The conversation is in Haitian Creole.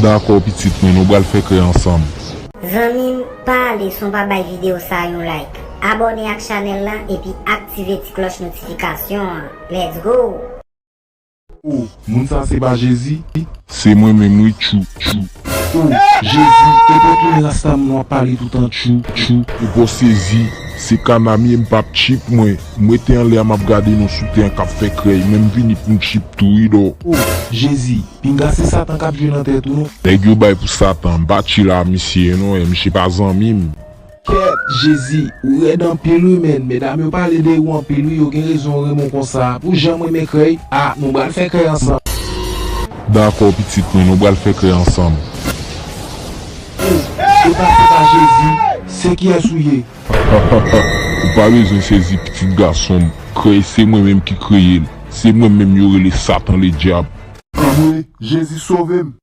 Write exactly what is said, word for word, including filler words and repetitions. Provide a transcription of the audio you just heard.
Dakò pitit mwen, nou pral fè krèy ansanm. Zanmi m, pa ale san w pa bay videyo sa yon like. Abòne ak chanèl la epi aktive ti klòch notifikasyon an. Let's go! Oh, moun sa se pa Jezi? Se mwen menm wi, tchou, tchou. Oh, Jezi, e pou tounen rasta m nou ap pale toutan, tchou, tchou. Ou pò sezi, se kana m ye, m p ap tchip mwen. M rete anlè a m ap gade nou sou tè an k ap fè krèy, men m vini pou m tchip tou wi dò. Oh, Jezi, pinga se Satan k ap jwe nan tèt ou non. Nèg yo bay pou Satan, m pa tchila misye non, e misye pa zanmi m. Kèt, Jezi, ou rèd anpil wi menn, medam yo pale de ou anpil wi, yo gen rezon yo renmen w konsa, pou jan m renmen krèy, a, nou pral fè krèy ansanm. Dakò pitit mwen, nou pral fè krèy ansanm. Oh, e pa se pa Jezi, se kiyès ou ye? Ou pa bezwen sezi pitit gason m, krèy se mwen menm ki kreye l, se mwen menm yo rele Satan Ledyab. Anmwe, Jezi sove m.